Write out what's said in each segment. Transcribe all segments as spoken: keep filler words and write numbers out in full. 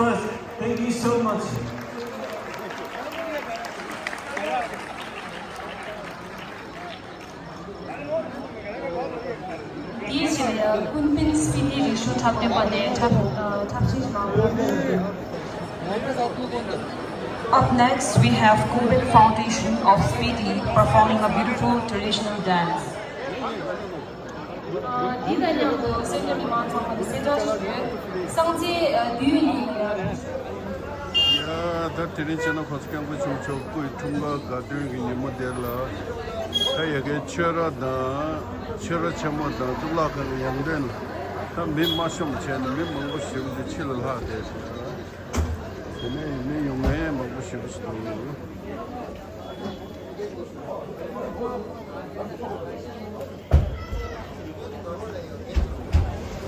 Thank you so much. དེའི་རྗེས་ཀུན་ཕན་སྤི་ཏི་རིག་གཞུང་འཁྲབ་སྟོན་པ་ནས་འཁྲབ་ཨ་འཁྲབ་ཆས་ཤིག་མར་ཕུལ། Up next, we have Kumbin Foundation of Spiti performing a beautiful traditional dance. ཨ་འདི་དང་མཉམ་དུ་གསན་མཁན་མི་མང་ཚང་མ་ལ་གསལ་བསྒྲགས་ཤིག་ཡོད། སང་ཚེ་ཨ་དུས་ཡིན། ཡ་ད་དེ་རིང་སྤྱི་ནོར་༸གོང་ས་༸སྐྱབས་མགོན་ཆེན་པོ་མཆོག་སྐུའི་འཁྲུངས་སྐར་དགའ་སྟོན་གྱི་ཉིན་མོ་དེ་ལ། ད་ཡ་གིའི་ཆོས་ར་དང་། ཆོས་ར་ཆེན་མོ་དང་གཙུག་ལག་ཁང་གི་ཡང་སྟེང་ལ་ད་མི་མ་ཤོང་བྱས་ནས་མི་མང་པོ་ཞིག་ཅིག་ཕྱི་ལ་ལྷག་བསྡད་ཤག་དེ་ནས་མི་ཡོང་མཁན་མང་པོ་ཞིག་འདུག་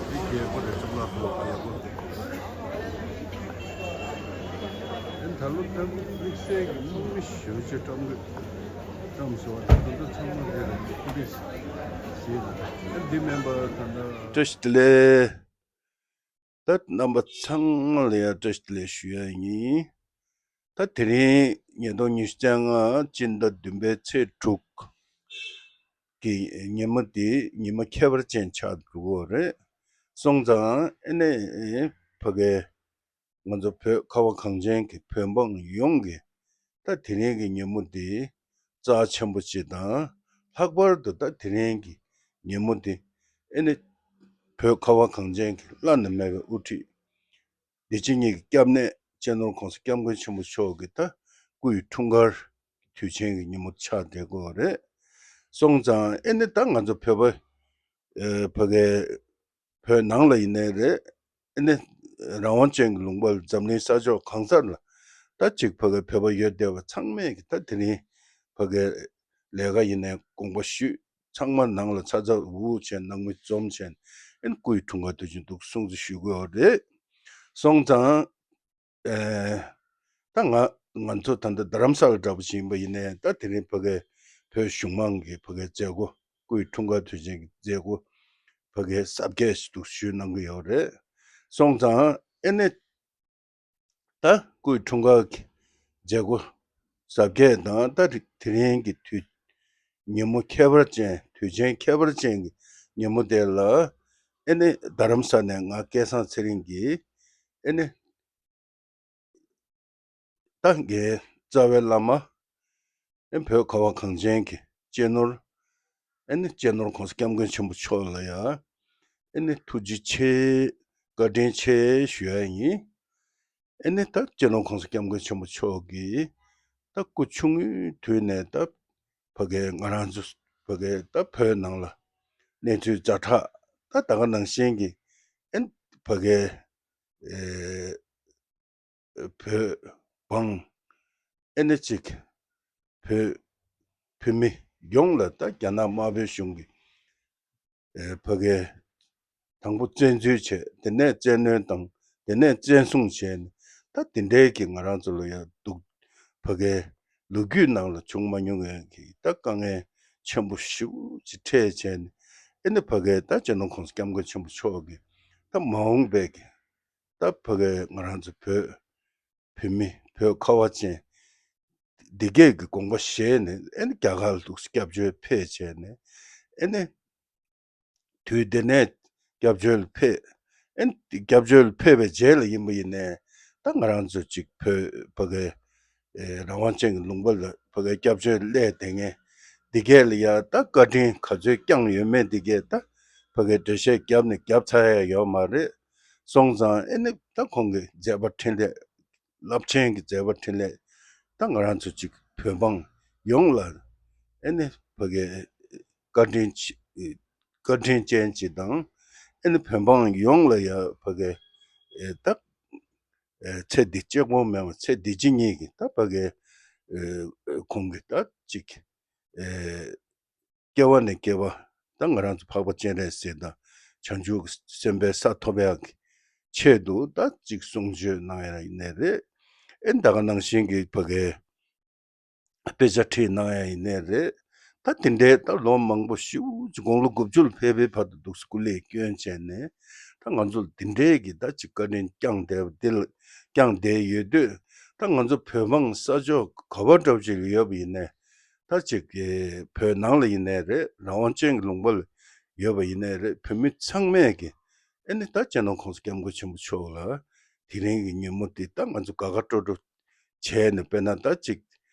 འདི་རྒྱལ་སྒོ་རེད། གཙུག་ལག་ཁང་རྒྱལ་སྒོ། ཨེ་ད་ལོ་ད་དམིགས་བསལ་གྱི་དམག་མི་ཞེ་པོ་ཅིག་བཀྲམ་དགོས། བཀྲམ་ཟེར་བ་ད་ད་ལྟ་ཚང་མ་རེད་ལ། ཁོ་འདི་ཟེར་ལ། ཨེ་འདི་མིན་པ་ད་ལྟ། བཀྲ་ཤིས་བདེ་ལེགས། ད་རྣམ་པ་ཚང་མ་ལ་ཡང་བཀྲ་ཤིས་བདེ་ལེགས་ཞུ་ཡ་ཡིན། ད་དེ་རིང་ཉིས་སྟོང་ཉི་ཤུ་རྩ་ལྔ་སྤྱི་ཟླ་བདུན་པའི་ཚེས་དྲུག་གི་ཉིན་མོ་འདི་ཉི་མ་ཁྱད་པར་ཅན་ཆགས་འགྲོ་གི་ཡོད་རེད། སོང་ཙང་ཨེ་ནས་ཕ་གའི་ང་ཚོ་བོད་ཁ་བ་གངས་ཅན་གྱི་བོད་འབངས་ཡོངས་ཀྱིས་ད་དེ་རིང་གི་ཉིན་མོ་འདི་རྩ་ཆེན་པོ་ཅིག་དང་། ལྷག་པར་དུ་ད་དེ་རིང་གི་ཉིན་མོ་འདི་ཨེ་ནི་བོད་ཁ་བ་གངས་ཅན་གྱི་བླ་ན་མེད་པའི་དབུ་ཁྲིད་བདེ་སྐྱིད་གཉིས་ཀྱི་སྐྱབས་གནས་སྤྱི་ནོར་༸གོང་ས་༸སྐྱབས་མགོན་ཆེན་པོ་མཆོག་གི་ད་སྐུའི་འཁྲུངས་སྐར་དུས་ཆེན་གྱི་ཉིན་མོ་ཆགས་བསྡད་ཀྱི་ཡོད་རེད། སོང་ཙང་ཨེ་ནི་ད་ང་ཚོ་བོད་པ་ཨེ་ཕ་གའི་བོད་ནང་ལ་ཡིན་ནའི་རེད། ཨེ་ནི་རང་དབང་ཅན་གྱི་ལུང་པ་ལ་འཛམ་གླིང་ས་ཕྱོགས་གང་སར་ལ་ད་ཅིག་ཕ་གའི་བོད་པ་ཡོད་བསྡད་པ་ཚང་མས་ཀྱི་ད་དེ་རིང་ཕ་གའི་ལས་ཀ་ཡིན་ནའི་དགོངས་པ་ཞུས། ཚང་མ་ནང་ལ་ཚ་ཚ་འུར་འུར་བྱས། ནང་མི་འཛོམས་བྱས། ཨེ་ནི་སྐུའི་འཁྲུངས་སྐར་དུས་ཆེན་འདུག་སྲུང་བརྩི་ཞུ་དགོས་རེད། སོང་ཙང་ཨེ་ད་ང་ང་ཚོ་ད་ལྟ་རྡ་རམ་ས་ལ་འདྲ་པོ་ཞིག་ཡིན་པ་ཡིན་ནའི་ད་དེ་རིང་ཕ་གའི་བོད་གཞུང་མང་གི་ཕ་གའི་མཛད་སྒོ། སྐུའི་འཁྲུངས་སྐར་དུས་ཆེན་གྱི་མཛད་སྒོ་ཕ་གའི་གཟབ་རྒྱས་ཤིག་འདུག་ཞུས་གནང་གི་ཡོད་རེད། སོང་ཙང་ཨེ་ནི་ད་སྐུའི་འཁྲུངས་སྐར་གྱི་མཛད་སྒོ་གཟབ་རྒྱས་དང་། ད་དེ་རིང་གི་དུས་ཉིན་མོ་ཁྱད་པར་ཅན། དུས་ཆེན་ཁྱད་པར་ཅན་གྱི་ཉིན་མོ་དེ་ལ་ཨེ་ནི་རྡ་རམ་ས་ནས་ང་སྐལ་བཟང་ཚེ་རིང་གིས་ཨེ་ནི་ད་ངའི་རྩ་བའི་བླ་མ་ཨེ་བོད་ཁ་བ་གངས་ཅན་གྱི་སྤྱི་ནོར། ཨེ་ནི་སྤྱི་ནོར་༸གོང་ས་༸སྐྱབས་མགོན་ཆེན་པོ་མཆོག་ལ་ཡ་ཨེ་ནི་ཐུགས་རྗེ་ཆེ། བཀའ་དྲིན་ཆེ་ཞུ་ཡ་ཡིན། ཨེ་ནི་ད་སྤྱི་ནོར་༸གོང་ས་༸སྐྱབས་མགོན་ཆེན་པོ་མཆོག་གིས་ད་སྐུ་ཆུང་ངུའི་དུས་ནས་ད་ཕ་གའི་ང་རང་ཚོ་ཕ་གའི་ད་བོད་ནང་ལ་གནས་ཚུལ་ཛ་དྲག་ད་ད་ག་ནང་བཞིན་གྱི་ཨེ་ནི་ཕ་གའི་ཨེ་བོད་འབངས་ཨེ་ནི་གཅིག་བོད་བོད་མི་ཡོངས་ལ་ད་རྒྱ་ནག་དམར་པོའི་གཞུང་གིས་ཨེ་ཕ་གའི་དང་པོ་བཙན་འཛུལ་བྱས། དེ་ནས་བཙན་གནོན་དང་། དེ་ནས་བཙན་བཟུང་བྱས་ནས། ད་དེ་འདྲའི་གི་ང་རང་ཚོ་ལ་ཡང་སྡུག་ཕ་གའི་ལོ་རྒྱུས་ནང་ལ་བྱུང་མ་མྱོང་བའི་གི་ད་དཀའ་ངལ་ཆེན་པོ་ཞེ་པོ་ཅིག་འཕྲད་བྱས་ནས། ཨེ་ནི་ཕ་གའི་ད་སྤྱི་ནོར་༸གོང་ས་༸སྐྱབས་མགོན་ཆེན་པོ་མཆོག་གིས་ད་མ་འོངས་པའི་གི་ད་ཕ་གའི་ང་རང་ཚོ་བོད་བོད་མི་བོད་ཁ་བ་ཅན་འདི་གས་ཀྱི་དགོངས་པ་བཞེས་ནས། ཨེ་ནི་རྒྱ་གར་ལ་འདུག་སེ་སྐྱབས་བཅོལ་ཕེབས་བྱས་ནས། ཨེ་ནི་དུས་དེ་ནས་སྐྱབས་བཅོལ་ཕེབས། ཨེ་ནི་སྐྱབས་བཅོལ་ཕེབས་པའི་རྗེས་ལ་ཡིན་པ་ཡིན་ནའི་ད་ང་རང་ཚོ་གཅིག་བོད་ཕ་གའི་ཨེ་རང་དབང་ཅན་གྱི་ལུང་པ་ལ་ཕ་གའི་སྐྱབས་བཅོལ་སླེབས་བསྡད་མཁན་འདི་གས་ལ་ཡ་ད་བཀའ་དྲིན་ག་ཚོད་བསྐྱངས་ཡོད་མེད་འདི་གས་ད་ཕ་གའི་འགྲེལ་བཤད་བརྒྱབ་ནས་བརྒྱབ་ཚར་ཡ་ཡོད་མ་རེད། སོང་ཙང་ཨེ་ནི་ད་ཁོང་གི་མཛད་པ་འཕྲིན་ལས། རླབས་ཆེན་གྱི་མཛད་པ་འཕྲིན་ལས། ད་ང་རང་ཚོ་གཅིག་བོད་འབངས་ཡོངས་ལ་ཨེ་ནི་ཕ་གའི་བཀའ་དྲིན་ཆེ། བཀའ་དྲིན་ཅན་ཅིག་དང་། ཨེ་ནི་བོད་འབངས་ཡོངས་ལ་ཡ་ཕ་གའི་ཨེ་ད་ཨེ་ཚེ་འདི་གཅིག་པོ་མེད་པར་ཚེ་འདི་ཕྱི་གཉིས་ཀྱི་ད་ཕ་གའི་ཨེ་ཁོང་གི་ད་གཅིག་ཨེ་སྐྱེ་བ་ནས་སྐྱེ་བ། ད་ང་རང་ཚོ་འཕགས་པ་སྤྱན་རས་གཟིགས་དང་བྱང་ཆུབ་སེམས་དཔའི་ས་ཐོབ་ཡག་གི་ཆེད་དུ་ད་ཅིག་གསུང་ཆོས་གནང་ཡ་ཡིན་ནའི་རེད། ཨེ་ད་ག་ནང་བཞིན་གྱི་ཕ་གའི་དཔེ་ཆ་ཁྲིད་གནང་ཡ་ཡིན་ནའི་རེད། ད་དེ་འདྲའི་ད་ལོ་མང་པོ་ཞེ་པོ་ཅིག་དགུང་ལོ་དགུ་བཅུ་ལ་ཕེབས་པའི་བར་དུ་འདུག་སེ་སྐུ་ལས་བསྐྱོན་བྱས་ནས། ད་ང་ཚོ་ལ་དེ་འདྲའི་གི་ད་ཅིག་བཀའ་དྲིན་བསྐྱངས་བསྡད་པ་འདི་ལ་ བསྐྱངས་བསྡད་ཡོད་དུས། ད་ང་ཚོ་བོད་འབངས་ས་ཕྱོགས་ག་བ་འདྲ་བོ་ཅིག་ལ་ཡོད་པ་ཡིན་ནའི། ད་ཅིག་གི་བོད་ནང་ལ་ཡིན་ནའི་རེད། རང་དབང་ཅན་གྱི་ལུང་པ་ལ་ཡོད་པ་ཡིན་ནའི་རེད། བོད་མི་ཚང་མས་ཀྱི་ཨེ་ནི་ད་སྤྱི་ནོར་གོང་ས་སྐྱབས་མགོན་ཆེན་པོ་མཆོག་ལ་དེ་རིང་གི་ཉིན་མོ་འདི་ད་ང་ཚོ་དགའ་དགའ་སྤྲོ་སྤྲོ་བྱས་ནས། དཔེར་ན་ད་ཅིག་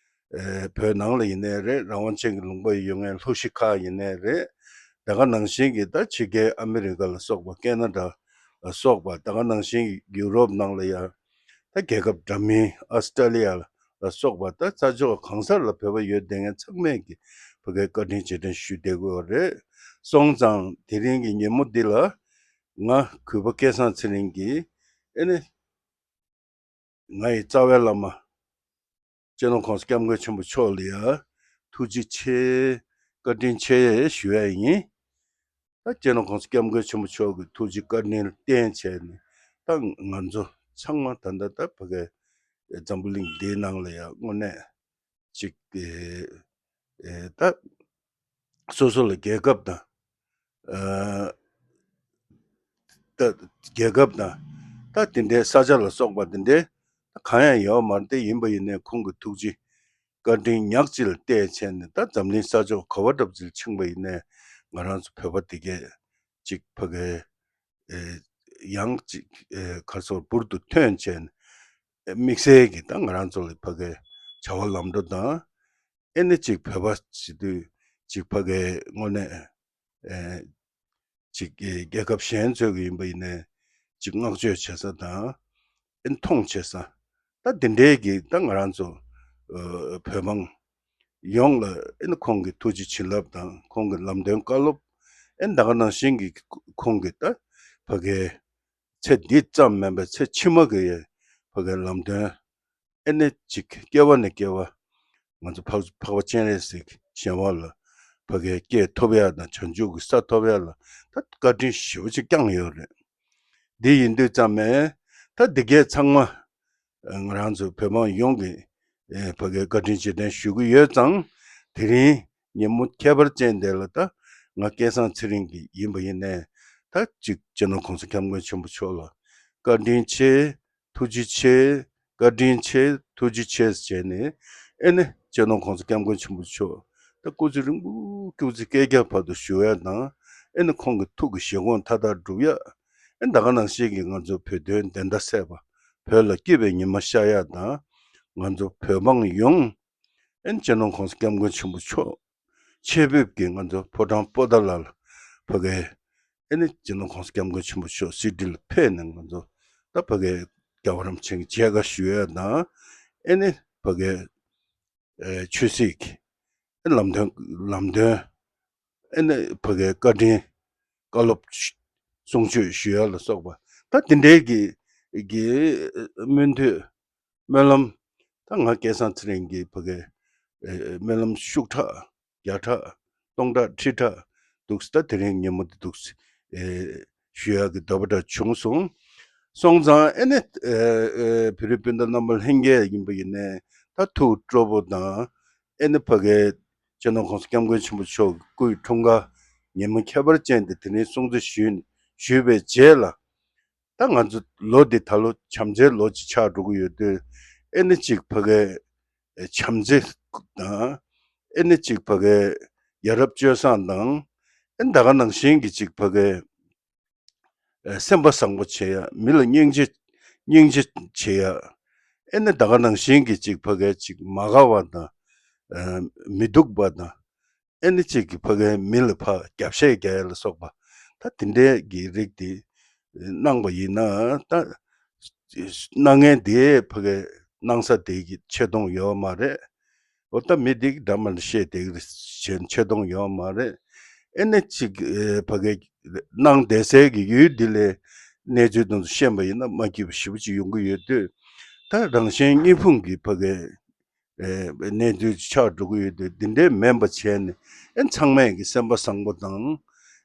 ཨེ་བོད་ནང་ལ་ཡིན་ནའི་རེད། རང་དབང་ཅན་གྱི་ལུང་པ་ཡོད་མཁན་ལྷོ་གཞིས་ཁག་ཡིན་ནའི་རེད། ད་ག་ནང་བཞིན་གྱི་ད་ཕྱི་རྒྱལ་ཨ་མི་རི་ཀ་ལ་སོགས་པ། ཀེ་ན་ཌ་ལ་སོགས་པ། ད་ག་ནང་བཞིན་གྱི་ཡུ་རོབ་ནང་ལ་ཡང་ད་རྒྱལ་ཁབ་འདྲ་མིན། ཨ་སི་ཏྲ་ལི་ཡ་ལ་སོགས་པ། ད་ས་ཕྱོགས་གང་སར་ལ་བོད་པ་ཡོད་བསྡད་མཁན་ཚང་མས་ཀྱི་ཕ་གའི་བཀའ་དྲིན་རྗེས་དྲན་ཞུ་བསྡད་ཀྱི་ཡོད་རེད། སོང་ཙང་དེ་རིང་གི་ཉིན་མོ་འདི་ལ་ང་གུས་པ་སྐལ་བཟང་ཚེ་རིང་གིས་ཨེ་ནི་ང་ཡི་རྩ་བའི་བླ་མ་སྤྱི་ནོར་གོང་ས་སྐྱབས་མགོན་ཆེན་པོ་མཆོག་ལ་ཡ་ཐུགས་རྗེ་ཆེ། བཀའ་དྲིན་ཆེ་ཞུ་ཡ་ཡིན། ད་སྤྱི་ནོར་གོང་ས་སྐྱབས་མགོན་ཆེན་པོ་མཆོག་གི་ཐུགས་རྗེ་བཀའ་དྲིན་ལ་བརྟེན་བྱས་ནས། ད་ང་ཚོ་ཚང་མ་ད་ལྟ་ད་ཕ་གའི་འཛམ་བུ་གླིང་འདིའི་ནང་ལ་ཡ་དངོས་གནས་ཅིག་ཨེ་ཨེ་ད་སོ་སོ་ལ་རྒྱལ་ཁབ་དང་ཨ་ད་རྒྱལ་ཁབ་དང་ད་དེ་འདྲའི་ས་ཆ་ལ་སོགས་པ་དེ་འདྲའི་གང་ཡང་ཡོད་མ་རེད། དེ་ཡིན་པ་ཡིན་ནའི་ཁོང་གི་ཐུགས་རྗེ་བཀའ་དྲིན་ཉག་གཅིག་ལ་བརྟེན་བྱས་ནས། ད་འཛམ་གླིང་ས་ཕྱོགས་ག་བ་འདྲ་བོ་ཅིག་ཕྱིན་པ་ཡིན་ནའི་ང་རང་ཚོ་བོད་པ་དེ་གས་ཅིག་ཕ་གའི་ཨེ་ཡང་ཅིག་ཨེ་ག་རེ་ཟེར། འབུར་དུ་ཐོན་བྱས་ནས། དམིགས་བསལ་གྱིས་ད་ང་རང་ཚོ་ལ་ཕ་གའི་བྱ་བ་ལམ་འགྲོ་དང་། ཨེ་ནི་ཅིག་བོད་པ་བྱེད་དུས་ཅིག་ཕ་གའི་དངོས་གནས་ཨེ་ཅིག་གི་རྒྱལ་ཁབ་གཞན་ཚོ་གི་ཡིན་པ་ཡིན་ནའི་ཅིག་བསྔགས་བརྗོད་བྱེད་ས་དང་། ཨེ་ནི་མཐོང་བྱེད་ས། ད་དེ་འདྲའི་གི་ད་ང་རང་ཚོ་ཨ་བོད་འབངས་ཡོངས་ལ་ཨེ་ནི་ཁོང་གི་ཐུགས་རྗེ་བྱིན་རླབས་དང་། ཁོང་གི་ལམ་སྟོན་བཀའ་སློབ། ཨེ་ནི་ད་ག་ནང་བཞིན་གྱི་ཁོང་གི་ད་ཕ་གའི་ཚེ་འདི་ཙམ་མིན་པའི་ཚེ་ཕྱི་མ་གི་ཕ་གའི་ལམ་སྟོན། ཨེ་ནི་ཅིག་སྐྱེ་བ་ནས་སྐྱེ་བ་ང་ཚོ་འཕགས་འཕགས་པ་སྤྱན་རས་གཟིགས་གི་ཞལ་དབང་ལ་ཕ་གའི་སྐྱེས་ཐོབ་ཡ་དང་། བྱང་ཆུབ་ཀྱི་ས་ཐོབ་ཡ་ལ་ད་བཀའ་དྲིན་ཞེ་པོ་ཅིག་བསྐྱངས་ཡོད་རེད། འདི་ཡིན་དུས་ཙམ་མས་ད་འདི་གས་ཚང་མ་ང་རང་ཚོ་བོད་འབངས་ཡོངས་ཀྱིས་ཨེ་ཕ་གའི་བཀའ་དྲིན་རྗེས་དྲན་ཞུ་གི་ཡོད་ཙང་། དེ་རིང་ཉིན་མོ་ཁྱད་པར་ཅན་དེ་ལ་ད་ང་སྐལ་བཟང་ཚེ་རིང་གི་ཡིན་པ་ཡིན་ནའི། ད་ཅིག་སྤྱི་ནོར་གོང་ས་སྐྱབས་མགོན་ཆེན་པོ་མཆོག་ལ་བཀའ་དྲིན་ཆེ། ཐུགས་རྗེ་ཆེ། བཀའ་དྲིན་ཆེ། ཐུགས་རྗེ་ཆེ་ཟེར་བྱས་ནས། ཨེ་ནི་སྤྱི་ནོར་གོང་ས་སྐྱབས་མགོན་ཆེན་པོ་མཆོག་ད་སྐུ་ཚེ་རིང་པོ་སྐུ་ཚེ་བསྐལ་བརྒྱ་བར་དུ་བཞུགས་ཡ་དང་། ཨེ་ནི་ཁོང་གི་ཐུགས་ཀྱི་བཞེད་དགོངས་མཐའ་དག་འགྲུབ་ཡ། ཨེ་ནི་ད་ག་ནང་བཞིན་གྱི་ང་ཚོ་བོད་དོན་བདེན་མཐའ་གསལ་བ། བོད་ལ་སྐྱིད་པའི་ཉི་མ་ཤར་ཡ་དང་། ང་ཚོ་བོད་འབངས་ཡོངས་ཨེ་ནི་སྤྱི་ནོར་གོང་ས་སྐྱབས་མགོན་ཆེན་པོ་མཆོག་ཆེད་ཕེབས་ཀྱིས་ང་ཚོ་ཕོ་བྲང་པོ་ཏཱ་ལ་ལ་ཕ་གའི་ཨེ་ནི་སྤྱི་ནོར་གོང་ས་སྐྱབས་མགོན་ཆེན་པོ་མཆོག་གསེར་ཁྲི་ལ་ཕེབས་ནས། ང་ཚོ་ད་ཕ་གའི་རྒྱལ་བ་རིན་པོ་ཆེ་གི་མཇལ་ཁ་ཞུ་ཡ་དང་། ཨེ་ནི་ཕ་གའི་ཨེ་ཆོས་སྲིད་ཀྱི་ཨེ་ལམ་སྟོན་ལམ་སྟོན། ཨེ་ནི་ཕ་གའི་བཀའ་དྲིན་བཀའ་སློབ་གསུང་ཆོས་ཞུ་ཡ་ལ་སོགས་པ། ད་དེ་འདྲའི་གི་གི་སྨོན་འདུན་སྨོན་ལམ། ད་ང་སྐལ་བཟང་ཚེ་རིང་གིས་ཕ་གའི་ཨེ་སྨོན་ལམ་ཤུགས་ཕྲག་བརྒྱ་ཕྲག་སྟོང་ཕྲག་ཁྲི་ཕྲག་འདུག་སེ། ད་དེ་རིང་ཉིན་མོ་འདི་འདུག་སེ་ཨེ་ཞུ་ཡག་གི་འདོད་པ་འདྲ་བྱུང་སོང་། སོང་ཙང་ཨེ་ནི་ཨེ་ཨེ་བོད་རིགས་སྤུན་ཟླ་རྣམ་པ་ལྷན་རྒྱས་ཡིན་པ་ཡིན་ནའི། ད་ཐུགས་སྤྲོ་པོ་དང་། ཨེ་ནི་ཕ་གའི་སྤྱི་ནོར་གོང་ས་སྐྱབས་མགོན་ཆེན་པོ་མཆོག་གི་སྐུའི་འཁྲུངས་སྐར་ཉིན་མོ་ཁྱད་པར་ཅན་དེ་དེ་རིང་སྲུང་བརྩི་ཞུས་ཞུས་པའི་རྗེས་ལ། ད་ང་ཚོ་ལོ་འདི་ད་ལོ་བྱམས་བརྩེའི་ལོ་ཅིག་ཆགས་འགྲོ་གི་ཡོད་དུས། ཨེ་ནི་ཅིག་ཕ་གའི་བྱམས་བརྩེ་དང་། ཨེ་ནི་ཅིག་ཕ་གའི་ཡ་རབས་སྤྱོད་བཟང་དང་། ཨེ་ནི་ད་ག་ནང་བཞིན་གྱི་ཅིག་ཕ་གའི་སེམས་པ་བཟང་པོ་བྱེད་ཡ། མི་ལ་སྙིང་རྗེ་སྙིང་རྗེ་བྱེད་ཡ། ཨེ་ནི་ད་ག་ནང་བཞིན་གྱི་ཅིག་ཕ་གའི་ཅིག་མ་དགའ་བ་དང་། མི་སྡུག་པ་དང་། ཨེ་ནི་ཅིག་གི་ཕ་གའི་མི་ལ་ཕར་རྒྱབ་བཤད་རྒྱག་ཡ་ལ་སོགས་པ། ད་དེ་འདྲའི་གི་རིགས་དེ་གནང་པ་ཡིན་ན། ད་གནང་མཁན་དེ་ཕ་གའི་གནང་ས་དེ་གི་ཆེ་མཐོང་ཡོད་མ་རེད། འོ་ད་མི་དེ་གི་འདྲ་མ་ལ་བཤད་དེ་གི་གཞན་ཆེ་མཐོང་ཡོད་མ་རེད། ཨེ་ནི་ཅིག་ཨེ་ཕ་གའི་གནང་བསྡད་སའི་གི་ཡུལ་འདི་ལ་གནས་ཚུལ་དེ་ཚོ་ཤེས་པ་ཡིན་ན་མ་སྐྱིད་པ་ཞེ་པོ་ཅིག་ཡོང་གི་ཡོད་དུས། ད་རང་གཞན་གཉིས་ཕུང་གི་ཕ་གའི་ཨེ་གནས་ཚུལ་ཆགས་འགྲོ་གི་ཡོད་དུས། འདི་འདྲའི་མིན་པ་བྱས་ནས། ཨེ་ཚང་མས་ཀྱི་སེམས་པ་བཟང་པོ་དང་།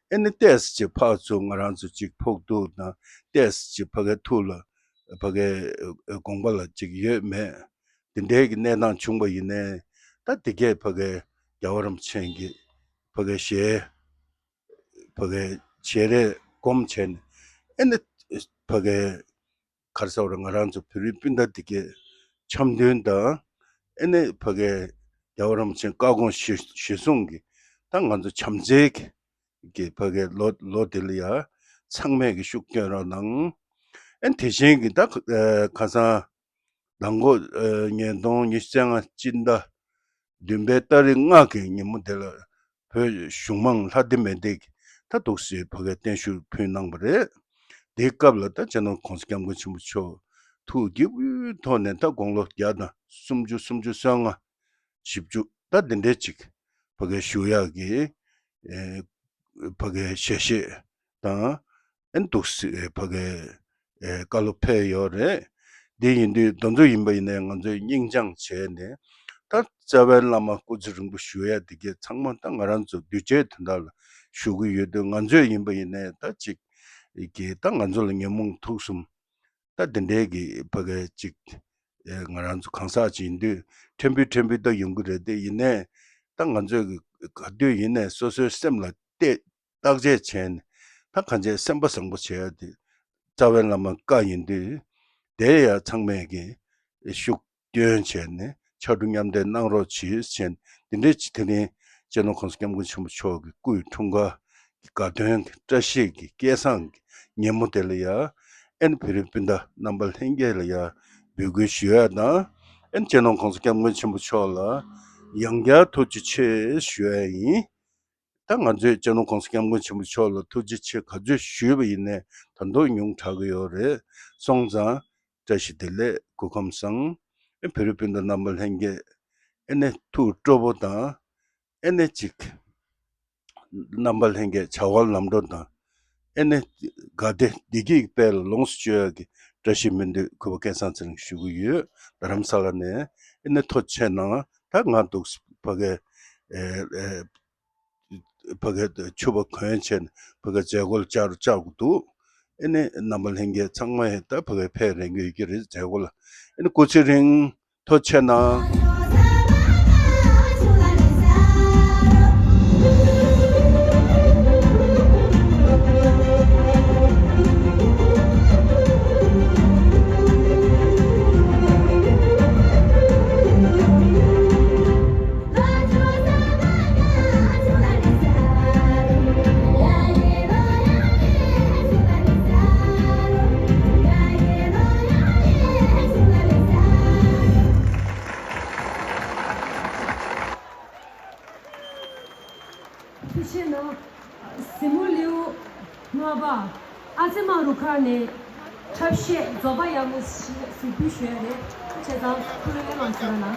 ཨེ་ནི་ཏོག་ཙམ་ཅིག་ཕར་ཚུར་ང་རང་ཚོ་ཅིག་ཕོག་ཐུག་དང་། ཏོག་ཙམ་ཅིག་ཕ་གའི་ཐུགས་ལ་ཕ་གའི་དགོངས་པ་ལ་ཅིག་ཡོད་མེད། འདི་འདྲའི་གི་གནས་སྟངས་བྱུང་བ་ཡིན་ནའི། ད་འདི་གས་ཕ་གའི་རྒྱལ་བ་རིན་པོ་ཆེ་གི་ཕ་གའི་ཞལ་ཕ་གའི་ཞལ་རས་སྒོམ་བྱས་ནས། ཨེ་ནི་ཕ་གའི་ ག་རེ་ཟེར་བ་རེད། ང་རང་ཚོ་བོད་རིགས་སྤུན་ཟླ་དེ་གའི་འཆམ་མཐུན་དང་། ཨེ་ནས་ཕ་གའི་རྒྱལ་བ་རིན་པོ་ཆེའི་བཀའ་དགོངས་གཞི་གཞི་བཟུང་གིས་ད་ང་ཚོ་བྱམས་བརྩེའི་གི་ཕ་གའི་ལོ་ལོ་དེ་ལ་ཡ་ཚང་མས་གི་ཤུགས་སྐྱོན་རོགས་གནང་། ཨེ་དེ་བཞིན་གི་ད་ཁ་སང་ནང་ལོ་ཉིས་སྟོང་ཉི་ཤུ་རྩ་ལྔ་སྤྱི་ཟླ་བདུན་པའི་ཏ་རིག་ལྔ་གི་ཉིན་མོ་དེ་ལ་བོད་གཞུང་མང་ལྷ་སྡེ་མི་སྡེ་གིས་ད་འདུག་སེ་ཕ་གའི་བརྟན་བཞུགས་ཕུལ་གནང་བ་རེད། དེའི་སྐབས་ལ་ད་སྤྱི་ནོར་༸གོང་ས་༸སྐྱབས་མགོན་ཆེན་པོ་མཆོག་ཐུགས་དགྱེས་པའི་ཐོག་ནས་ད་དགུང་ལོ་བརྒྱ་དང་སུམ་ཅུ་སུམ་ཅུ་སོ་ལྔ་བཞི་བཅུ་ད་འདི་འདྲའི་ཅིག་ཕ་གའི་བཞུགས་ཡག་གི་ཨེ་ཕ་གའི་ཞལ་བཞེས་དང་། ཨེ་འདུག་སེ་ཕ་གའི་ཨེ་བཀའ་སློབ་ཕེབས་ཡོད་རེད། འདི་ཡིན་དུས་དེ་ཚོ་ཡིན་པ་ཡིན་ནའི་ང་ཚོས་སྙིང་བཅངས་བྱས་ནས། ད་རྩ་བའི་བླ་མ་སྐུ་ཚེ་རིང་པོ་བཞུགས་ཡ་དེ་གས་ཚང་མ་ད་ང་རང་ཚོ་གདུལ་བྱའི་དོན་དག་ལ་བཞུགས་ཀྱི་ཡོད་དུས། ང་ཚོས་ཡིན་པ་ཡིན་ནའི་ད་ཅིག་གི་ད་ང་ཚོ་ལ་ཉོན་མོངས་དུག་གསུམ་ད་དེ་འདྲའི་གི་ཕ་གའི་ཅིག་ཨེ་ང་རང་ཚོ་གང་ཟག་ཅིག་ཡིན་དུས་ཕྲན་བུ་ཕྲན་བུ་ད་ཡོང་གི་རེད། དེ་ཡིན་ནའི་ད་ང་ཚོས་གི་ག་དུས་ཡིན་ནའི་སོ་སོའི་སེམས་ལ་གཏད། བརྟག་དཔྱད་བྱས་ནས་ད་གང་བྱས་སེམས་པ་བཟང་པོ་བྱས་ཏེ། རྩ་བའི་བླ་མ་བཀའ་ཡིན་དུས་དེ་ཡང་ཚང་མས་ཀྱི་ཤུགས་སྐྱོན་བྱས་ནས་ཕྱར་གྲུ་མཉམ་འདེགས་གནང་རོགས་གྱིས་བྱས་ནས། དེ་འདྲའི་ཅིག་དེ་རིང་སྤྱི་ནོར་༸གོང་ས་༸སྐྱབས་མགོན་ཆེན་པོ་མཆོག་གི་སྐུའི་འཁྲུངས་སྐར་གྱི་དགའ་སྟོན་གྱི་བཀྲ་ཤིས་ཀྱི་སྐལ་བཟང་གི་ཉིན་མོ་དེ་ལ་ཡང་། ཨེ་ནི་བོད་རིགས་སྤུན་ཟླ་རྣམ་པ་ལྷན་རྒྱས་ལ་ཡང་འབོད་སྐུལ་ཞུ་ཡ་དང་། ཨེ་ནི་སྤྱི་ནོར་༸གོང་ས་༸སྐྱབས་མགོན་ཆེན་པོ་མཆོག་ལ་ཡང་བསྐྱར་ཐུགས་རྗེ་ཆེ་ཞུ་ཡ་ཡིན། ད་ང་ཚོས་སྤྱི་ནོར་༸གོང་ས་༸སྐྱབས་མགོན་ཆེན་པོ་མཆོག་ལ་ཐུགས་རྗེ་ཆེ་ག་ཚོད་ཞུས་པ་ཡིན་ནའི་ད་དུང་ཉུང་དྲགས་ཀྱི་ཡོད་རེད། སོང་ཙང་བཀྲ་ཤིས་བདེ་ལེགས། སྐུ་ཁམས་བཟང་། ཨེ་བོད་རིགས་སྤུན་ཟླ་རྣམ་པ་ལྷན་རྒྱས། ཨེ་ནས་ཐུགས་སྤྲོ་པོ་དང་། ཨེ་ནས་ཅིག་རྣམ་པ་ལྷན་རྒྱས་བྱ་བ་ལམ་འགྲོ་དང་། ཨེ་ནས་དགའ་བདེ་བདེ་སྐྱིད་ཀྱི་དཔལ་ལ་ལོངས་སུ་སྤྱོད་ཡག་གི་བཀྲ་ཤིས་སྨོན་འདུན་གུས་པ་སྐལ་བཟང་ཚེ་རིང་ཞུ་གི་ཡོད། རྡ་རམ་ས་ལ་ནས། ཨེ་ནས་ཐུགས་རྗེ་ཆེ་གནང་། ད་ང་འདུག་ཕ་གའི་ཨེ་ཨེ་ཕ་གའི་ཕྱུ་པ་གོན་བྱས་ནས་ཕ་གའི་མཛད་སྒོ་ལ་བཅར་བཅར་དགོས་འདུག་ཨེ་ནས་རྣམ་པ་ལྷན་རྒྱས་ཚང་མ་ཡང་ད་ཕ་གའི་ཕེབས་རན་གྱི་ཡོད་ཀྱི་རེད། མཛད་སྒོ་ལ། ཨེ་ནས་སྐུ་ཚེ་རིང་། ཐུགས་རྗེ་ཆེ་གནང་། ཐུགས་རྗེ་གནང་། གཟིགས་མོ་ལེའུ་ལྔ་པ། ཨ་ཙི་མ་རུ་ཁ་ནས་འཁྲབ་གཞས་རྫོགས་པ་ཡག་མོ་ཞིག་གཟིགས་འབུལ་ཞུ་ཡ་རེད། བྱས་ཙང་ཐུགས་རེ་ལེ་མང་ཞུ་ར་གནང་།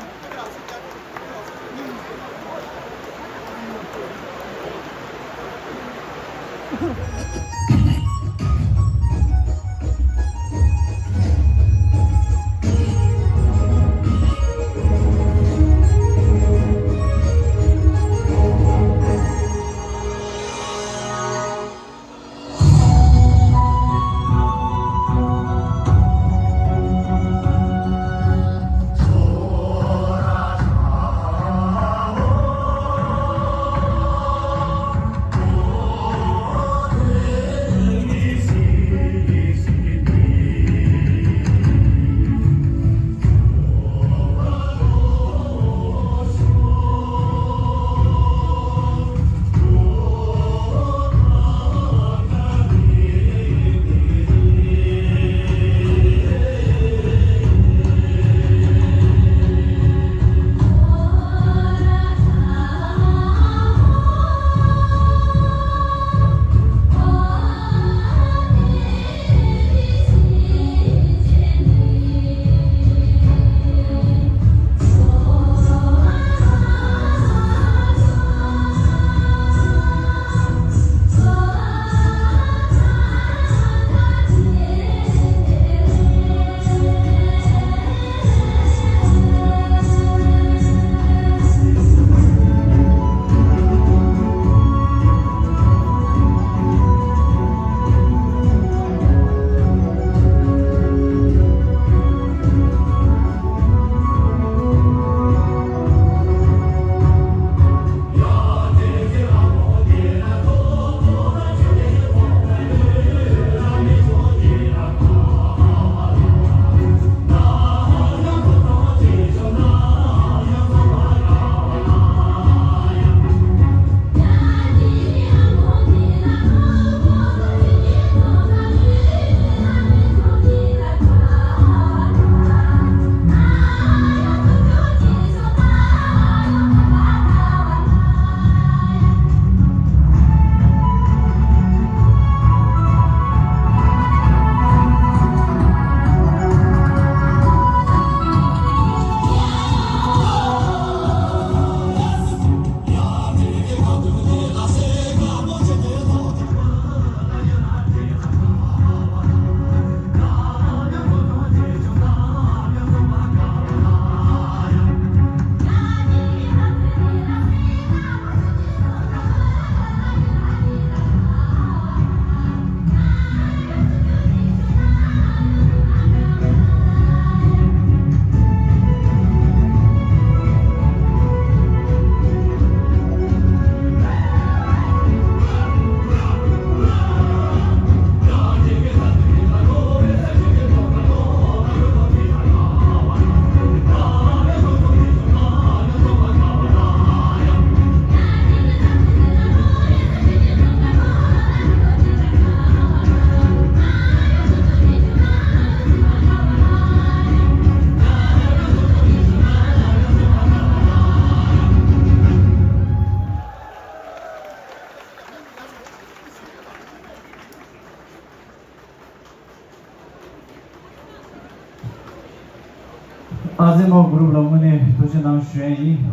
སེམས་པ་གུ་རུབ་ལ་དངོས་གནས་ཐུགས་རྗེ་གནང་ཞུ་ཡ་ཡིན།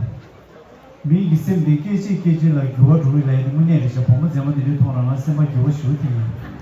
མི་གི་སེམས་འདི་སྐད་ཅིག་སྐད་ཅིག་ལ་འགྱུར་བ་འགྲོ་གི་ལ་ཡ་དེ་དངོས་གནས་རེད་ཤག་བུ་མོ་མཛེས་མ་དེ་འདྲའི་མཐོང་རང་ང་སེམས་པ་འགྱུར་བ་ཞེ་པོ་ཐེབས་ཡིན།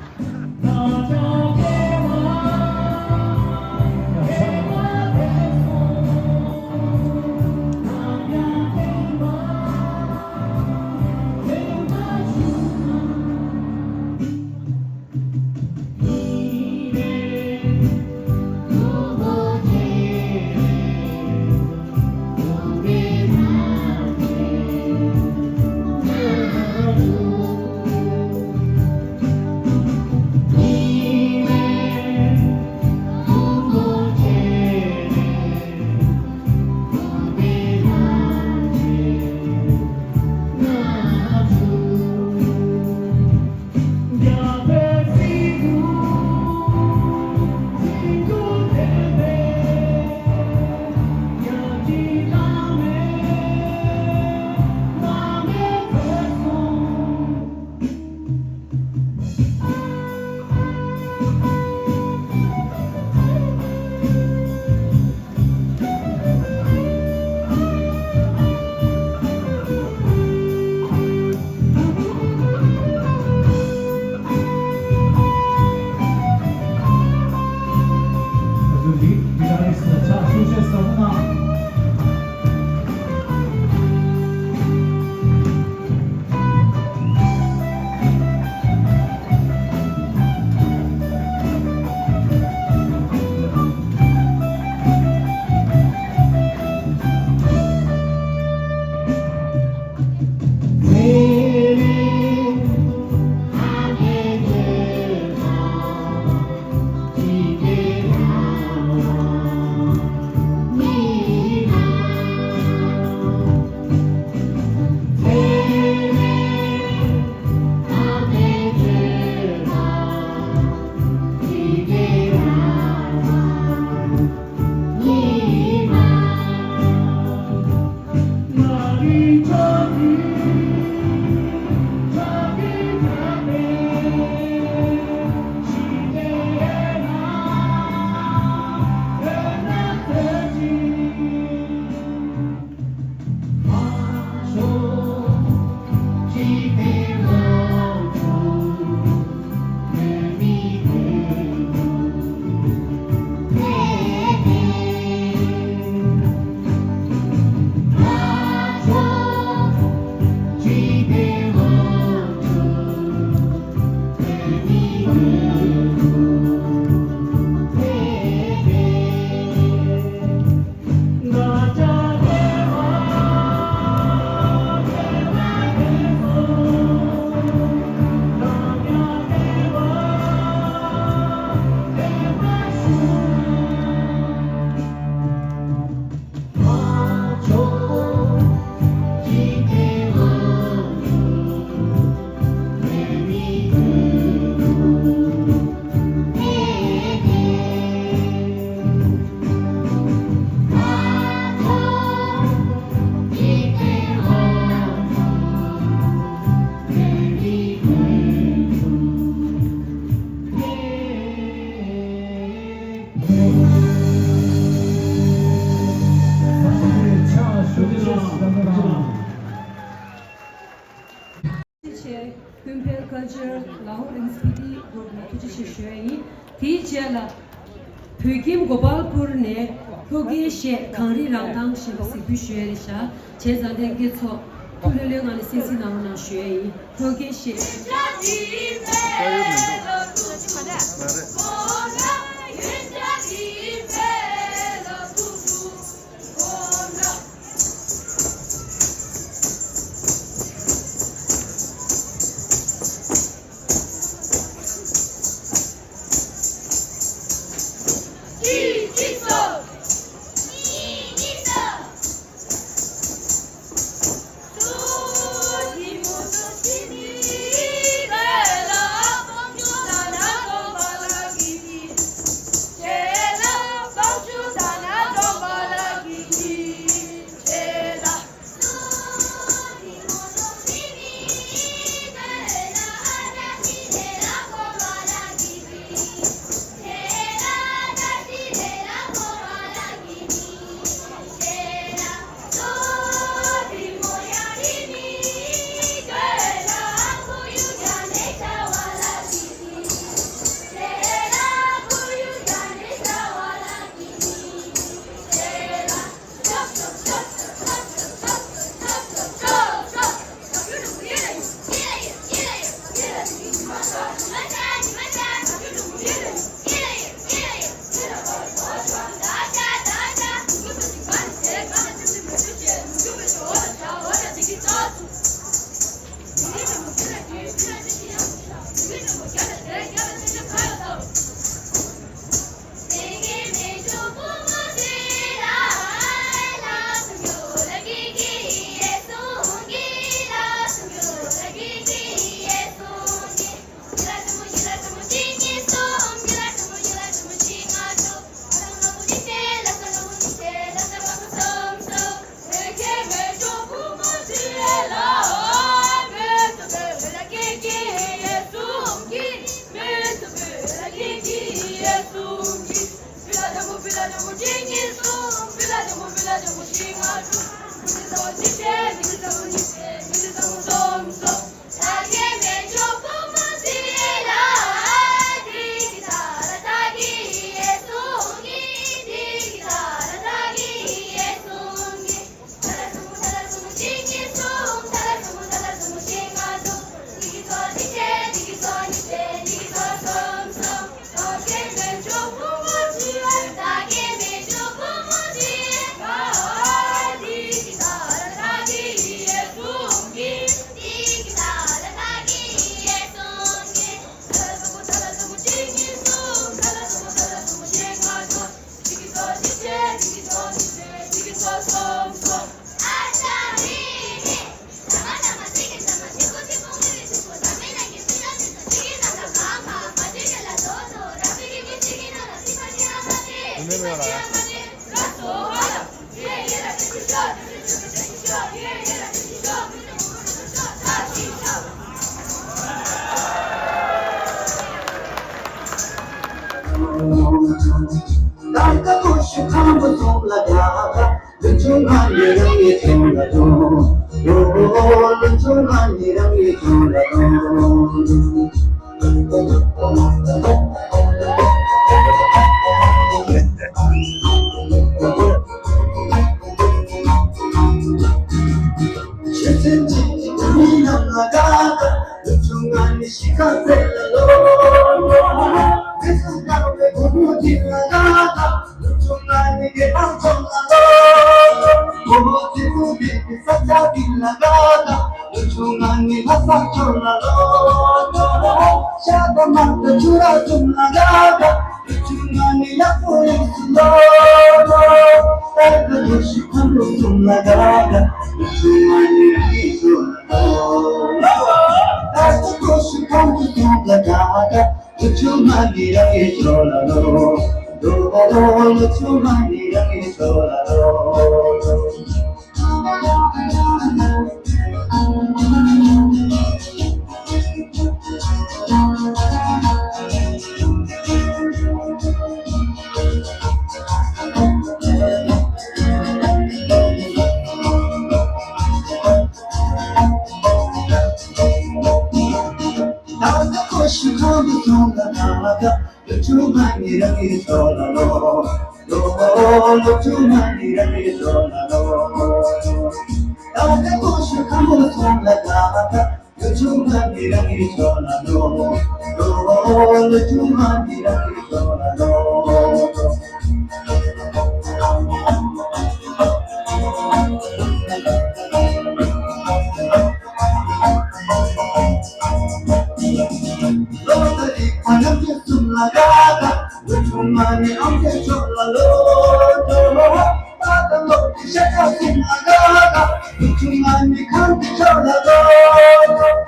ཆེ། ཀུན་ཕན་ཀལ་ཅར་ལ་ཧོར་ཨེན་སི་པི་ཊི་གུ་རུབ་ལ་ཐུགས་རྗེ་ཆེ་ཞུ་ཡ་ཡིན། དེའི་རྗེས་ལ་བོད་ཁྱིམ་གོ་པལ་པུར་ནས་ལྷོ་རྒྱལ་གཞས་གངས་རི་རང་མདངས་ཞེས་པ་གཟིགས་འབུལ་ཞུ་ཡ་རེད་ཤག་བྱས་ཙང་ལྷན་རྒྱས་ཚོ་ཐུགས་ལྷོད་ལྷོད་ངང་ནས་གསན་གཟིགས་གནང་རོགས་གནང་ཞུ་ཡ་ཡིན། ལྷོ་རྒྱལ་གཞས། བཀྲ་ཤིས་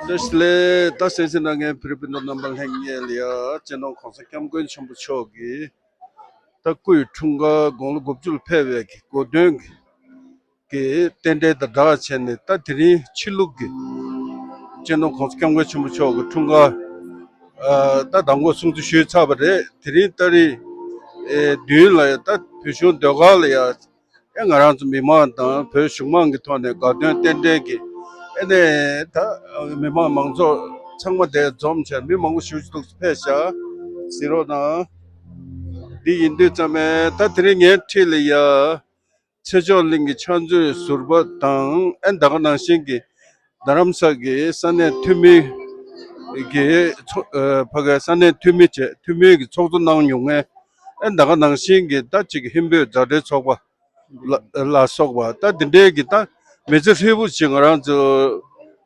བདེ་ལེགས། ད་གསན་གཟིགས་གནང་མཁན་བོད་རིགས་སྤུན་ཟླ་རྣམ་པ་ལྷན་རྒྱས་ལ་ཡ་སྤྱི་ནོར་༸གོང་ས་༸སྐྱབས་མགོན་ཆེན་པོ་མཆོག་གིས་ད་སྐུའི་འཁྲུངས་སྐར་དགུང་ལོ་དགུ་བཅུ་ལ་ཕེབས་པའི་གི་གོ་སྟོན་གྱི་རྟེན་འབྲེལ་དང་སྦྲགས་བྱས་ནས། ད་དེ་རིང་ཕྱི་ལུགས་ཀྱི་སྤྱི་ནོར་༸གོང་ས་༸སྐྱབས་མགོན་ཆེན་པོ་མཆོག་གི་འཁྲུངས་སྐར་ཨ་ད་མདང་དགོང་སྲུང་བརྩི་ཞུས་ཚར་བ་རེད། དེ་རིང་ཏ་རིག་ཨེ་བདུན་ལ་ཡ་ད་བོད་གཞུང་ཟློས་གར་ལ་ཡ་ཨེ་ང་རང་ཚོ་མི་མང་དང་བོད་གཞུང་མང་གི་ཐོག་ནས་དགའ་སྟོན་རྟེན་འབྲེལ་གྱི་ཨེ་ནས་ད་མི་མང་མང་ཚོགས་ཚང་མ་དེ་འཛོམས་བྱས། མི་མང་པོ་ཞེ་པོ་ཅིག་ཕེབས་ཤག་གཟིགས་རོགས་གནང་། འདི་ཡིན་དུས་ཙམ་པས་ད་དེ་རིང་ངའི་འཁྲིས་ལ་ཡ་ཚེ་མཆོག་གླིང་གི་ཕྱག་མཛོད་ཟུར་པ་དང་། ཨེ་ད་ག་ནང་བཞིན་གྱི་རྡ་རམ་ས་གི་ས་གནས་འཐུས་མི་གི་ཚོ་ཨ་ཕ་གའི་ས་གནས་འཐུས་མི་བཅས་འཐུས་མི་གི་ཚོགས་གཙོ་གནང་མྱོང་མཁན། ཨེ་ད་ག་ནང་བཞིན་གྱི་ད་ཅིག་ཧིན་བོད་མཛའ་འབྲེལ་ཚོགས་པ་ལ་ལ་སོགས་པ། ད་འདི་འདྲའི་གི་ད་མི་ཚེ་ཧྲིལ་པོ་ཅིག་ང་རང་ཚོ་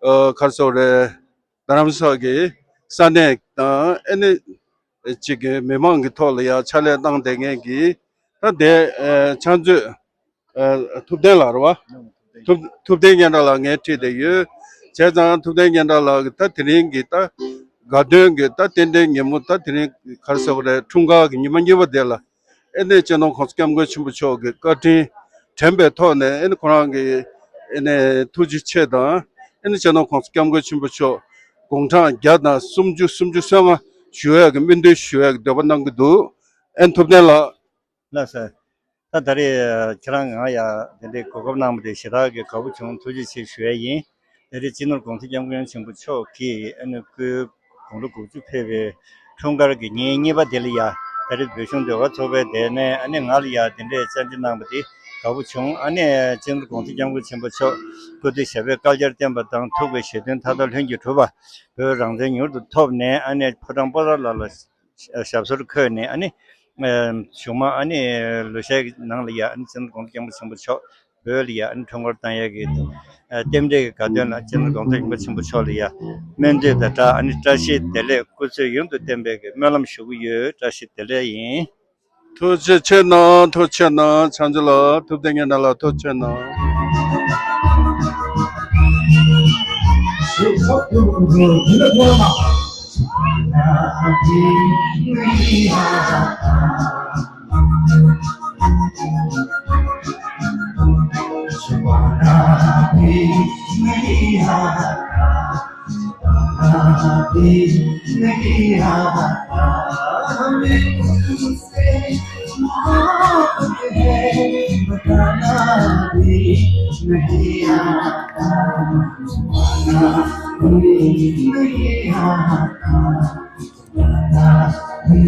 ཨ་ག་རེ་ཟེར་དགོས་རེད། རྡ་རམ་ས་གི་ས་གནས་དང་ཨེ་ནི་ཅིག་གི་མི་མང་གི་ཐོག་ལ་ཡ་ཕྱག་ལས་གནང་བསྡད་མཁན་གྱི་ད་དེ་ཨ་ཕྱག་མཛོད་ཨ་ཐུབ་བསྟན་ལགས་རེད་བ། ཐུབ་ཐུབ་བསྟན་སྙན་གྲགས་ལགས་ངའི་འཁྲིས་དེ་ཡོད། བྱས་ཙང་ཐུབ་བསྟན་སྙན་གྲགས་ལགས་ཀྱིས་ད་དེ་རིང་གི་ད་དགའ་སྟོན་གྱི་ད་རྟེན་འབྲེལ་ཉིན་མོ། ད་དེ་རིང་ག་རེ་ཟེར་དགོས་རེད། འཁྲུངས་སྐར་གྱི་ཉི་མ་གཉིས་པ་དེ་ལ་ཨེ་ནས་སྤྱི་ནོར་༸གོང་ས་༸སྐྱབས་མགོན་ཆེན་པོ་མཆོག་གི་བཀའ་དྲིན་དྲན་པའི་ཐོག་ནས། ཨེ་ནས་ཁོ་རང་གི་ཨེ་ནས་ཐུགས་རྗེ་ཆེ་དང་། ཨེ་ནས་སྤྱི་ནོར་༸གོང་ས་༸སྐྱབས་མགོན་ཆེན་པོ་མཆོག་དགུང་གྲངས་བརྒྱ་དང་སུམ་ཅུ་སུམ་ཅུ་སོ་ལྔ་བཞུགས་ཡག་གི་སྨོན་འདུན་ཞུ་ཡག་གི་འདོད་པ་གནང་གི་འདུག་ཨེ་ཐུབ་བསྟན་ལགས། ལགས་སོ། ད་ད་རེས་ཁྱེད་རང་ང་ཡ་དེ་འདྲའི་གོ་སྐབས་གནང་བ་དེ་ཞེ་དྲག་གི་དགའ་པོ་བྱུང་། ཐུགས་རྗེ་ཆེ་ཞུ་ཡ་ཡིན། ད་རེས་སྤྱི་ནོར་༸གོང་ས་༸སྐྱབས་མགོན་ཆེན་པོ་མཆོག་གིས་ཨ་ནི་སྐུའི་དགུང་ལོ་དགུ་བཅུ་ཕེབས་པའི་འཁྲུངས་སྐར་གྱི་ཉིན་གཉིས་པ་དེ་ལ་ཡ་ད་རེས་བོད་གཞུང་ཟློས་གར་ཚོགས་པའི་དེ་ནས་ཨ་ནི་ང་ལ་ཡ་དེ་འདྲའི་བཅར་འདྲི་གནང་བ་དེ་དགའ་པོ་བྱུང་། ཨ་ནི་སྤྱི་ནོར་༸གོང་ས་༸སྐྱབས་མགོན་ཆེན་པོ་མཆོག་སྐུ་ཚེ་ཞབས་པད་བསྐལ་བརྒྱར་བརྟན་པ་དང་། ཐུགས་ཀྱི་བཞེད་དོན་མཐའ་དག་ལྷུན་གྱིས་གྲུབ་པ། བོད་རང་བཙན་མྱུར་དུ་ཐོབ་ནས་ཨ་ནི་ཕོ་བྲང་པོ་ཏཱ་ལ་ལ་ཞབས་སོར་འཁོད་ནས་ཨ་ནི་གཞུག་མ་ཨ་ནི་ལོ་ཤས་ཀྱི་ནང་ལ་ཡ་ཨ་ནི་སྤྱི་ནོར་༸གོང་ས་༸སྐྱབས་མགོན་ཆེན་པོ་མཆོག་བོད་ལ་ཡ་ཨ་ནི་འཁྲུངས་སྐར་བཏང་ཡས་ཀྱི་རྟེན་འབྲེལ་གྱི་དགའ་སྟོན་ལ་སྤྱི་ནོར་༸གོང་ས་༸སྐྱབས་མགོན་ཆེན་པོ་མཆོག་ལ་ཡ་སྨོན་འདུན་དང་སྦྲགས་ཨ་ནི་བཀྲ་ཤིས་བདེ་ལེགས། སྐུ་ཚེ་ཡུན་དུ་བརྟན་པའི་གི་སྨོན་ལམ་ཞུ་གི་ཡོད། བཀྲ་ཤིས་བདེ་ལེགས་ཡིན། ཐུགས་རྗེ་ཆེ་གནང་། ཐུགས་རྗེ་ཆེ་གནང་། ཕྱག་མཛོད་ལགས། ཐུབ་བསྟན་སྙན་གྲགས་ལགས། ཐུགས་རྗེ་ཆེ་གནང་། मोहब्बत है, बताना भी नहीं आता, बताना भी नहीं आता, बताना भी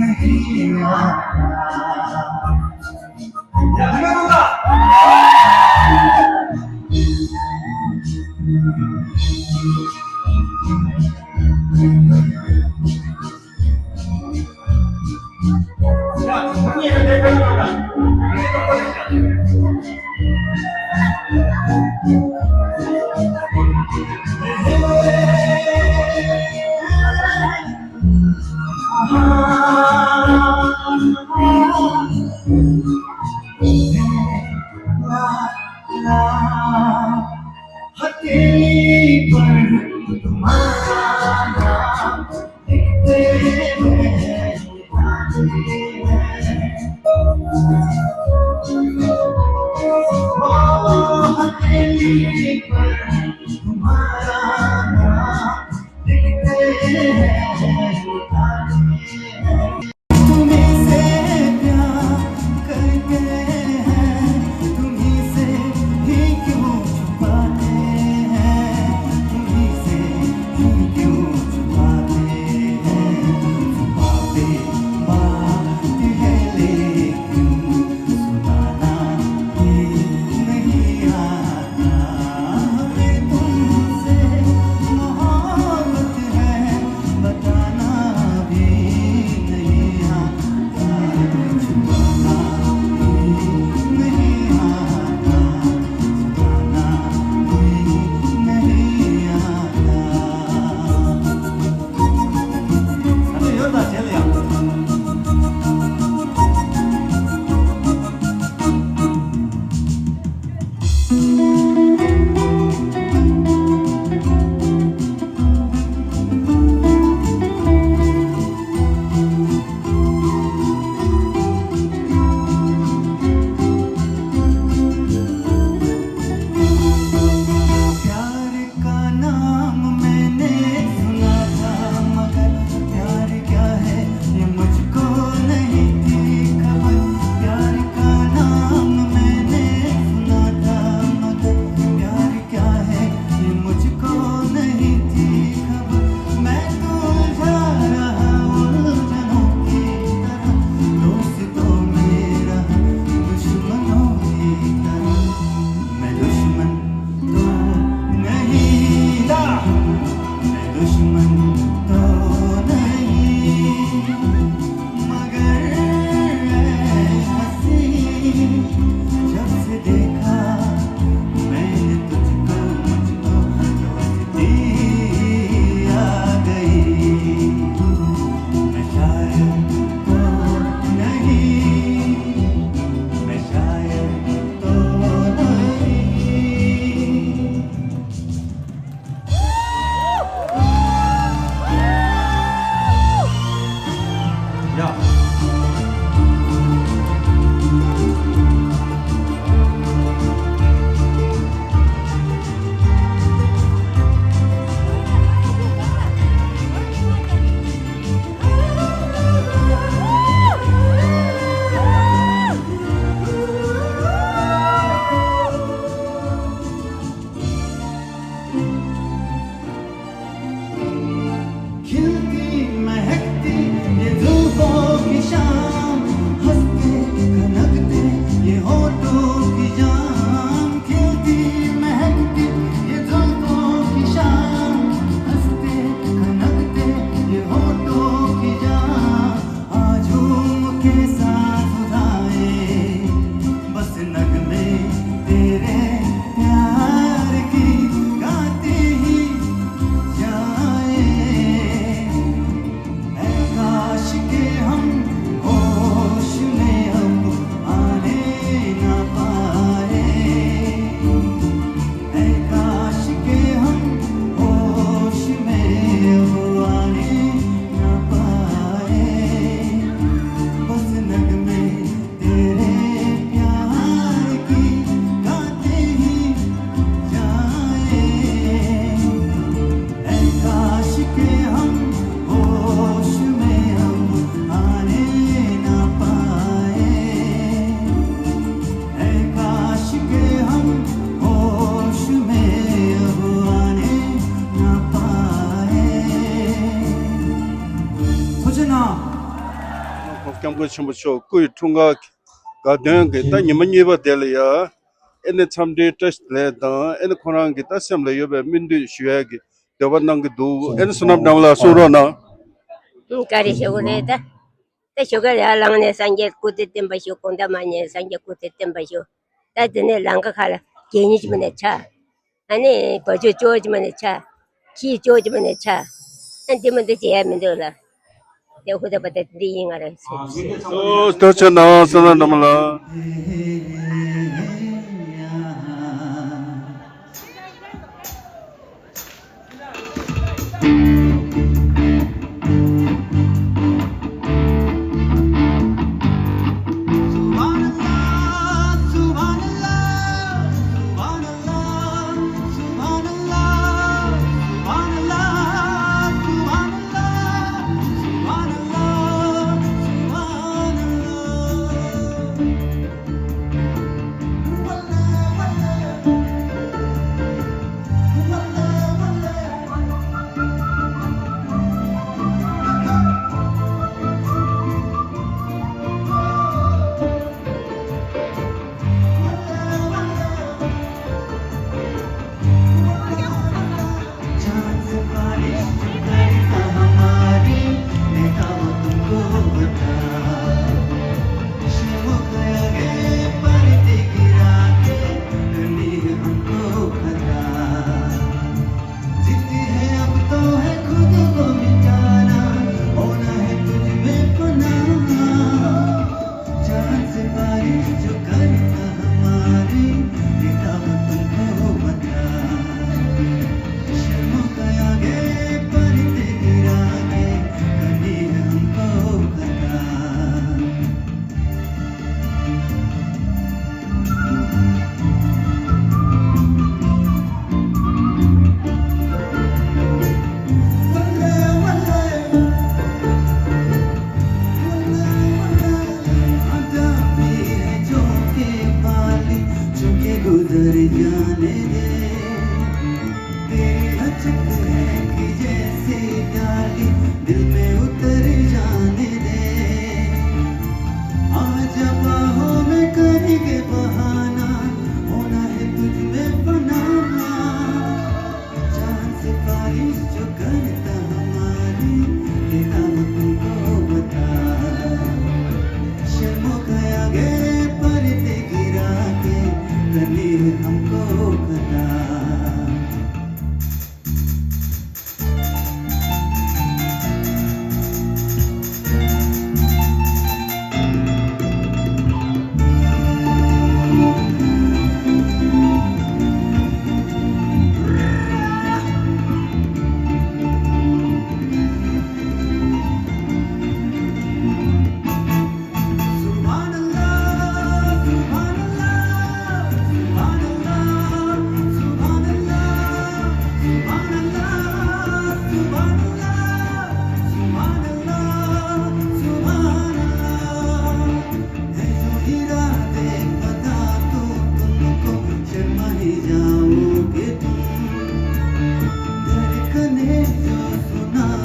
नहीं आता। हथेली पर तुम्हारा नाम लिखते हैं। ओ हथेली पर तुम्हारा नाम लिखते སྐྱབས་མགོན་ཆེན་པོ་མཆོག་སྐུ་ཡི་འཁྲུངས་སྐར་དགའ་སྟོན་གྱི་ད་ཉི་མ་གཉིས་པ་དེ་ལ་ཡ། ཨེ་ནི་འཚམས་འདྲིའི་བཀྲ་ཤིས་བདེ་ལེགས་དང་ཨེ་ནི་ཁོ་རང་གི་ད་སེམས་ལ་ཡོད་པའི་སྨོན་འདུན་ཞུ་ཡ་གི་འདོད་པ་གནང་གི་འདུག་ཨེ་ནི་བསོད་ནམས་སྒྲོལ་མ་ལགས་གསུང་རོགས་གནང་། ཨུམ། བཀའ་དྲིན་ཆེ་གོ་རེད་ད། ད་ཞོགས་ཀ་ལ་ལངས་ནས་སངས་རྒྱས་སྐུ་ཚེ་བརྟན་པ་ཞུ། དགོང་དག་མ་ཉལ་སངས་རྒྱས་སྐུ་ཚེ་བརྟན་པ་ཞུ། ད་དེ་ནས་ལམ་ཁ་ཁ་ལ་གད་སྙིགས་ཅིག་མ་ནས་ཆགས། ཨ་ནི་བ་ཕྱུགས་ཅོག་ཅིག་མ་ནས་ཆགས། ཁྱི་ཅོག་ཅིག་མ་ནས་ཆགས། ཨ་འདི་མ་འདི་བྱེད་ཡ་མི་འདུག་ལ། དེ་ཧུ་ད་པ་ད་འདི་ཡིན་ང་རང་ཟེར། ཨོ་ཐུགས་རྗེ་གནང་བསོད་ནམས་སྒྲོལ་མ་ལགས།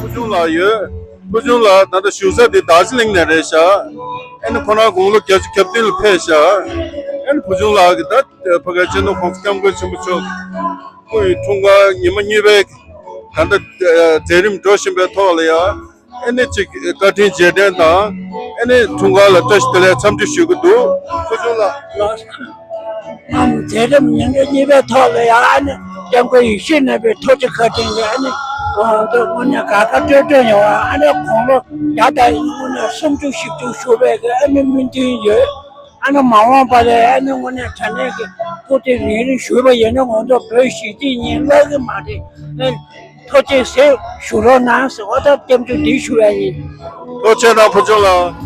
ཕུལ་བྱུང་ལགས་ཡོད། ཕུལ་བྱུང་ལགས་ད་ལྟ་བཞུགས་ས་དེ་རྡོ་རྗེ་གླིང་ནས་རེད་ཤག་ཨ་ནི་ཁོ་རང་དགུང་ལོ་བརྒྱད་ཅུ་གྱ་བདུན་ལ་ཕེབས་ཤག་ཨ་ནི་ཕུལ་བྱུང་ལགས་ཀྱི་ད་ཕ་གའི་སྤྱི་ནོར་༸གོང་ས་༸སྐྱབས་མགོན་ཆེན་པོ་མཆོག་སྐུ་ཡི་འཁྲུངས་སྐར་ཉི་མ་གཉིས་པའི་ད་ལྟ་མཛད་རིམ་འགྲོ་བཞིན་པའི་ཐོག་ལ་ཡ། ཨ་ནི་གཅིག་བཀའ་དྲིན་རྗེས་དྲན་དང་ཨ་ནི་འཁྲུངས་སྐར་ལ་བཀྲ་ཤིས་བདེ་ལེགས་འཚམས་འདྲི་ཞུ་གི་འདུག་ཕུལ་བྱུང་ལགས། ཨ་མཛད་རིམ་ཉིན་གྲངས་གཉིས་པའི་ཐོག་ལ་ཡང་ཨ་ནི་སྐྱབས་མགོན་ཡིད་བཞིན་ནོར་བུའི་ཐུགས་རྗེ་བཀའ་དྲིན་གྱིས་ཨ་ནི་དངོས་གནས་དགའ་དགའ་སྤྲོ་སྤྲོ་ཡོང་བ། ཨ་ནི་དགུང་ལོ་བརྒྱ་དང་དངོས་གནས་སུམ་ཅུ་བཞི་བཅུ་བཞུགས་པའི་གི་ཨ་ནི་སྨོན་འདུན་ཡོད། ཨ་ནི་མ་འོངས་པ་ལ་ཨ་ནི་དངོས་གནས་དྲང་གནས་ཀྱི་སྐུ་ཚེ་རིང་རིང་བཞུགས་པ་ཡིན་ན་ང་ཚོ་བོད་གཞིས་བྱེས་གཉིས་བརླག་གི་མ་རེད། ཨ་ནི་ཐུགས་རྗེ་ཆེ་ཞུ་རོགས་གནང་ཟེར་བ་དང་སྐྱབས་འཇུག་འདི་ཞུ་ཡ་ཡིན། ཐུགས་རྗེ་གནང་ཕུལ་བྱུང་ལགས།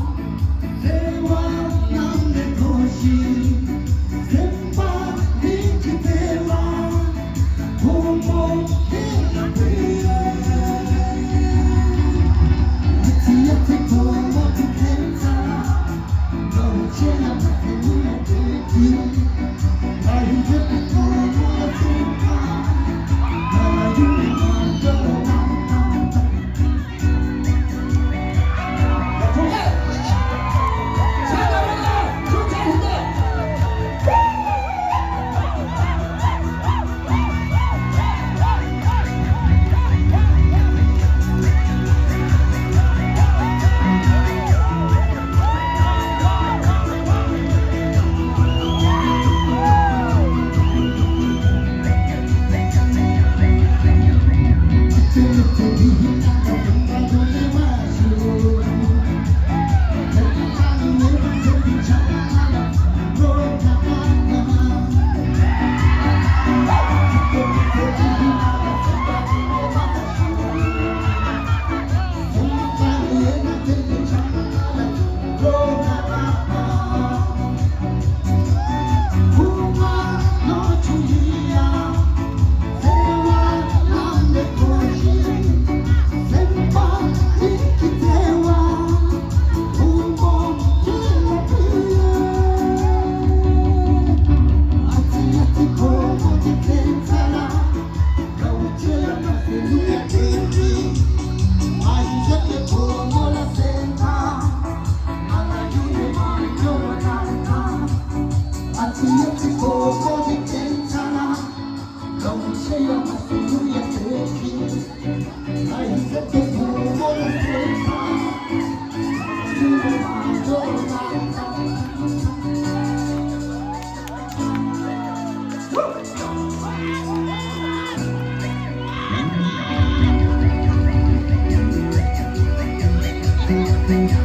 ཡིན།